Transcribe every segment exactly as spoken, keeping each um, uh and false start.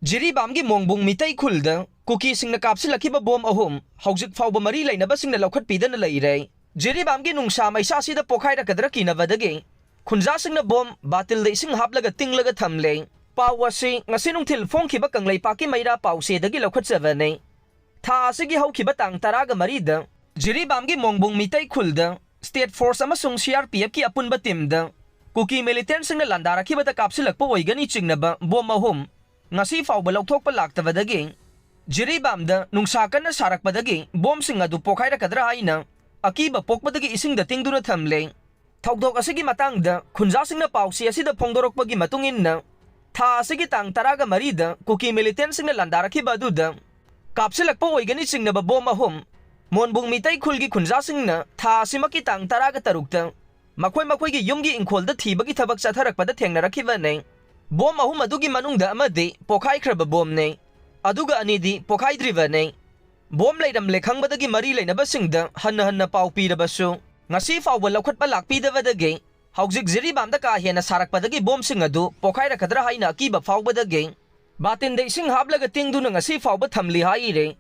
ꯖꯤꯔꯤꯕꯥꯝꯒꯤ ꯃꯣꯡꯕꯨꯡ ꯃꯤꯇꯩ ꯈꯨꯜꯗ ꯀꯨꯀꯤꯁꯤꯡꯅ ꯀꯥꯞꯁꯤꯜꯂꯛꯈꯤꯕ ꯕꯣꯝ ꯑꯍꯨꯝ ꯍꯧꯖꯤꯛ ꯐꯥꯎꯕ ꯃꯔꯤ ꯂꯩꯅꯕꯁꯤꯡꯅ ꯂꯧꯈꯠꯄꯤꯗꯅ ꯂꯩꯔꯦ꯫ ꯖꯤꯔꯤꯕꯥꯝꯒꯤ ꯅꯨꯡꯁꯥ ꯃꯩꯁꯥꯁꯤꯗ ꯄꯣꯈꯥꯏꯔꯛꯀꯗ꯭ꯔꯥ ꯀꯤꯅꯕꯗꯒꯤ ꯈꯨꯟꯖꯥꯁꯤꯡꯅ ꯕꯣꯝ ꯕꯥꯇꯤꯜꯗ ꯏꯁꯤꯡ ꯍꯥꯞꯂꯒ ꯇꯤꯡꯂꯒ ꯊꯝꯂꯦ꯫ ꯄꯥꯎ ꯑꯁꯤ ꯉꯁꯤ ꯅꯨꯡꯊꯤꯜ ꯐꯣꯡꯈꯤꯕ ꯀꯪꯂꯩꯄꯥꯛꯀꯤ ꯃꯩꯔꯥ ꯄꯥꯎꯆꯦꯗꯒꯤ ꯂꯧꯈꯠꯆꯕꯅꯤ꯫ ꯊꯥ ꯑꯁꯤꯒꯤ ꯍꯧꯈꯤꯕ ꯇꯥꯡ ꯇꯔꯥꯒ ꯃꯔꯤꯗ ꯖꯤꯔꯤꯕꯥꯝꯒꯤ ꯃꯣꯡꯕꯨꯡ ꯃꯤꯇꯩ ꯈꯨꯜꯗ ꯁ꯭ꯇꯦꯠ ꯐꯣꯔꯁ ꯑꯃꯁꯨꯡ ꯁꯤ ꯑꯥꯔ ꯄꯤ ꯑꯦꯐꯀꯤ ꯑꯄꯨꯟꯕ ꯇꯤꯝꯗ ꯀꯨꯀꯤ ꯃꯤꯂꯤꯇꯦꯟꯁꯤꯡꯅ ꯂꯥꯟꯗꯥꯔꯛꯈꯤꯕꯗ ꯀꯥꯞꯁꯤꯜꯂꯛꯄ ꯑꯣꯏꯒꯅꯤ ꯆꯤꯡꯅꯕ ꯕꯣꯝ ꯑꯍꯨꯝ ꯉꯁꯤ ꯐꯥꯎꯕ ꯂꯧꯊꯣꯛꯄ ꯂꯥꯛꯇꯕꯗꯒꯤ ꯖꯤꯔꯤꯕꯥꯝꯗ ꯅꯨꯡꯁꯥ ꯀꯟꯅ ꯁꯥꯔꯛꯄꯗꯒꯤ ꯕꯣꯝꯁꯤꯡ ꯑꯗꯨ ꯄꯣꯈꯥꯏꯔꯛꯀꯗ꯭ꯔꯥ ꯍꯥꯏꯅ ꯑꯀꯤꯕ ꯄꯣꯛꯄꯗꯒꯤ ꯏꯁꯤꯡꯗ ꯇꯤꯡꯗꯨꯅ ꯊꯝꯂꯦ꯫ ꯊꯧꯗꯣꯛ ꯑꯁꯤꯒꯤ ꯃꯇꯥꯡꯗ ꯈꯨꯟꯖꯥꯁꯤꯡꯅ ꯄꯥꯎꯆꯦ ꯑꯁꯤꯗ ꯐꯣꯡꯗꯣꯔꯛꯄꯒꯤ ꯃꯇꯨꯡ ꯏꯟꯅ, ꯊꯥ ꯑꯁꯤꯒꯤ ꯇꯥꯡ ꯇꯔꯥꯒ ꯃꯔꯤꯗ ꯀꯨꯀꯤ ꯃꯤꯂꯤꯇꯦꯟꯁꯤꯡꯅ ꯂꯥꯟꯗꯥꯔꯛꯈꯤꯕ ꯑꯗꯨꯗ ꯀꯥꯞꯁꯤꯜꯂꯛꯄ ꯑꯣꯏꯒꯅꯤ ꯆꯤꯡꯅꯕ ꯕꯣꯝ ꯑꯍꯨꯝ ꯃꯣꯟꯕꯨꯡ ꯃꯤꯇꯩ ꯈꯨꯜꯒꯤ ꯈꯨꯟꯖꯥꯁꯤꯡꯅ ꯊꯥ ꯑꯁꯤꯃꯛꯀꯤ ꯇꯥꯡ ꯇꯔꯥꯒ ꯇꯔꯨꯛꯇ ꯃꯈꯣꯏ ꯃꯈꯣꯏꯒꯤ ꯌꯨꯝꯒꯤ ꯏꯪꯈꯣꯜꯗ ꯊꯤꯕꯒꯤ ꯊꯕꯛ ꯆꯠꯊꯔꯛꯄꯗ ꯊꯦꯡꯅꯔꯛꯈꯤꯕꯅꯤ꯫ ꯕꯣꯝ ꯑꯍꯨꯝ ꯑꯗꯨꯒꯤ ꯃꯅꯨꯡꯗ ꯑꯃꯗꯤ ꯄꯣꯈꯥꯏꯈ꯭ꯔꯕ ꯕꯣꯝꯅꯤ, ꯑꯗꯨꯒ ꯑꯅꯤꯗꯤ ꯄꯣꯈꯥꯏꯗ꯭ꯔꯤꯕꯅꯤ꯫ ꯕꯣꯝ ꯂꯩꯔꯝꯂꯦ ꯈꯪꯕꯗꯒꯤ ꯃꯔꯤ ꯂꯩꯅꯕꯁꯤꯡꯗ ꯍꯟꯅ ꯍꯟꯅ ꯄꯥꯎ ꯄꯤꯔꯕꯁꯨ ꯉꯁꯤ ꯐꯥꯎꯕ ꯂꯧꯈꯠꯄ ꯂꯥꯛꯄꯤꯗꯕꯗꯒꯤ ꯍꯧꯖꯤꯛ ꯖꯤꯔꯤꯕꯥꯝꯗ ꯀꯥ ꯍꯦꯟꯅ ꯁꯥꯔꯛꯄꯗꯒꯤ ꯕꯣꯝꯁꯤꯡ ꯑꯗꯨ ꯄꯣꯈꯥꯏꯔꯛꯀꯗ꯭ꯔꯥ ꯍꯥꯏꯅ ꯑꯀꯤꯕ ꯐꯥꯎꯕꯗꯒꯤ ꯕꯥꯇꯤꯟꯗ ꯏꯁꯤꯡ ꯍꯥꯞꯂꯒ ꯇꯤꯡꯗꯨꯅ ꯉꯁꯤ ꯐꯥꯎꯕ ꯊꯝꯂꯤ ꯍꯥꯏꯔꯤ꯫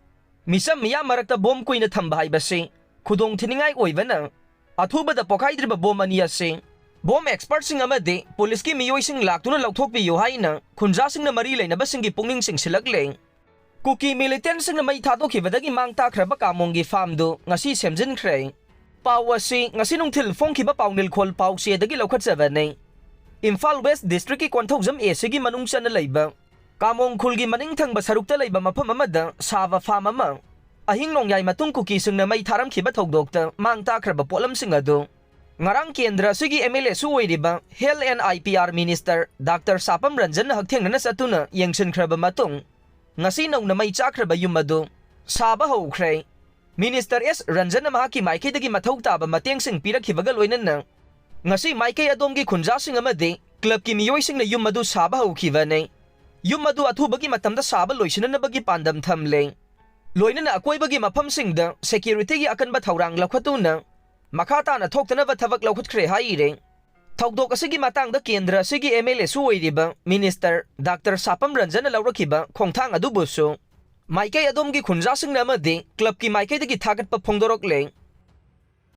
ꯃꯤꯆꯝ ꯃꯤꯌꯥꯝ ꯃꯔꯛꯇ ꯕꯣꯝ ꯀꯨꯏꯅ ꯊꯝꯕ ꯍꯥꯏꯕꯁꯤ ꯈꯨꯗꯣꯡ ꯊꯤꯅꯤꯡꯉꯥꯏ ꯑꯣꯏꯕꯅ, ꯑꯊꯨꯕꯗ ꯄꯣꯈꯥꯏꯗ꯭ꯔꯤꯕ ꯕꯣꯝ ꯑꯅꯤ ꯑꯁꯤ ꯕꯣꯝ ꯑꯦꯛꯁꯄꯔꯠꯁꯤꯡ ꯑꯃꯗꯤ ꯄꯨꯂꯤꯁꯀꯤ ꯃꯤꯑꯣꯏꯁꯤꯡ ꯂꯥꯛꯇꯨꯅ ꯂꯧꯊꯣꯛꯄꯤꯌꯨ ꯍꯥꯏꯅ ꯈꯨꯟꯖꯥꯁꯤꯡꯅ ꯃꯔꯤ ꯂꯩꯅꯕꯁꯤꯡꯒꯤ ꯄꯨꯛꯅꯤꯡ ꯆꯤꯡꯁꯤꯜꯂꯛꯂꯦ꯫ ꯀꯨꯀꯤ ꯃꯤꯂꯤꯇꯦꯟꯁꯤꯡꯅ ꯃꯩ ꯊꯥꯗꯣꯛꯈꯤꯕꯗꯒꯤ ꯃꯥꯡ ꯇꯥꯛꯈ꯭ꯔꯕ ꯀꯥꯃꯣꯡꯒꯤ ꯐꯥꯔꯝꯗꯨ ꯉꯁꯤ ꯁꯦꯝꯖꯤꯟꯈ꯭ꯔꯦ꯫ ꯄꯥꯎ ꯑꯁꯤ ꯉꯁꯤ ꯅꯨꯡꯊꯤꯜ ꯐꯣꯡꯈꯤꯕ ꯄꯥꯎꯅꯤꯜꯈꯣꯜ ꯄꯥꯎꯆꯦꯗꯒꯤ ꯂꯧꯈꯠꯆꯕꯅꯤ꯫ ꯏꯝꯐꯥꯜ ꯋꯦꯁ ꯗꯤꯁꯇ꯭ꯔꯤꯛꯀꯤ ꯀꯣꯟꯊꯧꯖꯝ ꯑꯦ ꯁꯤꯒꯤ ꯃꯅꯨꯡ ꯆꯟꯅ ꯂꯩꯕ ꯀꯥꯃꯣꯡ ꯈꯨꯜꯒꯤ ꯃꯅꯤꯡ ꯊꯪꯕ ꯁꯔꯨꯛꯇ ꯂꯩꯕ ꯃꯐꯝ ꯑꯃꯗ ꯁꯥꯕ ꯐꯥꯔꯝ ꯑꯃ ꯑꯍꯤꯡ ꯅꯣꯡꯌꯥꯏ ꯃꯇꯨꯡ ꯀꯨꯀꯤꯁꯤꯡꯅ ꯃꯩ ꯊꯥꯔꯝꯈꯤꯕ ꯊꯧꯗꯣꯛꯇ ꯃꯥꯡ ꯇꯥꯛꯈ꯭ꯔꯕ ꯄꯣꯠꯂꯝꯁꯤꯡ ꯑꯗꯨ ꯉꯔꯥꯡ ꯀꯦꯟꯗ꯭ꯔ ꯑꯁꯤꯒꯤ ꯑꯦꯝ ꯑꯦꯜ ꯑꯦꯁꯨ ꯑꯣꯏꯔꯤꯕ health and I P R minister doctor Sapam ꯔꯟꯖꯟꯅ ꯍꯛꯊꯦꯡꯅꯅ ꯆꯠꯇꯨꯅ ꯌꯦꯡꯁꯤꯟꯈ꯭ꯔꯕ ꯃꯇꯨꯡ, ꯉꯁꯤ ꯅꯧꯅ ꯃꯩ ꯆꯥꯛꯈ꯭ꯔꯕ ꯌꯨꯝ ꯑꯗꯨ ꯁꯥꯕ ꯍꯧꯈ꯭ꯔꯦ꯫ ꯃꯤꯅꯤꯁꯇꯔ ꯑꯦꯁ ꯔꯟꯖꯟꯅ ꯃꯍꯥꯛꯀꯤ ꯃꯥꯏꯀꯩꯗꯒꯤ ꯃꯊꯧ ꯇꯥꯕ ꯃꯇꯦꯡꯁꯤꯡ ꯄꯤꯔꯛꯈꯤꯕꯒ ꯂꯣꯏꯅꯅ ꯉꯁꯤ ꯃꯥꯏꯀꯩ ꯑꯗꯣꯝꯒꯤ ꯈꯨꯟꯖꯥꯁꯤꯡ ꯑꯃꯗꯤ ꯀ꯭ꯂꯕꯀꯤ ꯃꯤꯑꯣꯏꯁꯤꯡꯅ ꯌꯨꯝ ꯑꯗꯨ ꯁꯥꯕ ꯍꯧꯈꯤꯕꯅꯤ꯫ ꯌꯨꯝ ꯑꯗꯨ ꯑꯊꯨꯕꯒꯤ ꯃꯇꯝꯗ ꯁꯥꯕ ꯂꯣꯏꯁꯤꯟꯅꯅꯕꯒꯤ ꯄꯥꯟꯗꯝ ꯊꯝꯂꯦ꯫ ꯂꯣꯏꯅꯅ ꯑꯀꯣꯏꯕꯒꯤ ꯃꯐꯝꯁꯤꯡꯗ ꯁꯦꯀ꯭ꯌꯨꯔꯤꯇꯤꯒꯤ ꯑꯀꯟꯕ ꯊꯧꯔꯥꯡ ꯂꯧꯈꯠꯇꯨꯅ ꯃꯈꯥ ꯇꯥꯅ ꯊꯣꯛꯇꯅꯕ ꯊꯕꯛ ꯂꯧꯈꯠꯈ꯭ꯔꯦ ꯍꯥꯏꯔꯦ꯫ ꯊꯧꯗꯣꯛ ꯑꯁꯤꯒꯤ ꯃꯇꯥꯡꯗ ꯀꯦꯟꯗ꯭ꯔ ꯑꯁꯤꯒꯤ MLAꯁꯨ ꯑꯣꯏꯔꯤꯕ Minister Doctor ꯁꯥꯄꯝ ꯔꯟꯖꯟꯅ ꯂꯧꯔꯛꯈꯤꯕ ꯈꯣꯡꯊꯥꯡ ꯑꯗꯨꯕꯨꯁꯨ ꯃꯥꯏꯀꯩ ꯑꯗꯣꯝꯒꯤ ꯈꯨꯟꯖꯥꯁꯤꯡꯅ ꯑꯃꯗꯤ clubꯀꯤ ꯃꯥꯏꯀꯩꯗꯒꯤ ꯊꯥꯒꯠꯄ ꯐꯣꯡꯗꯣꯔꯛꯂꯦ꯫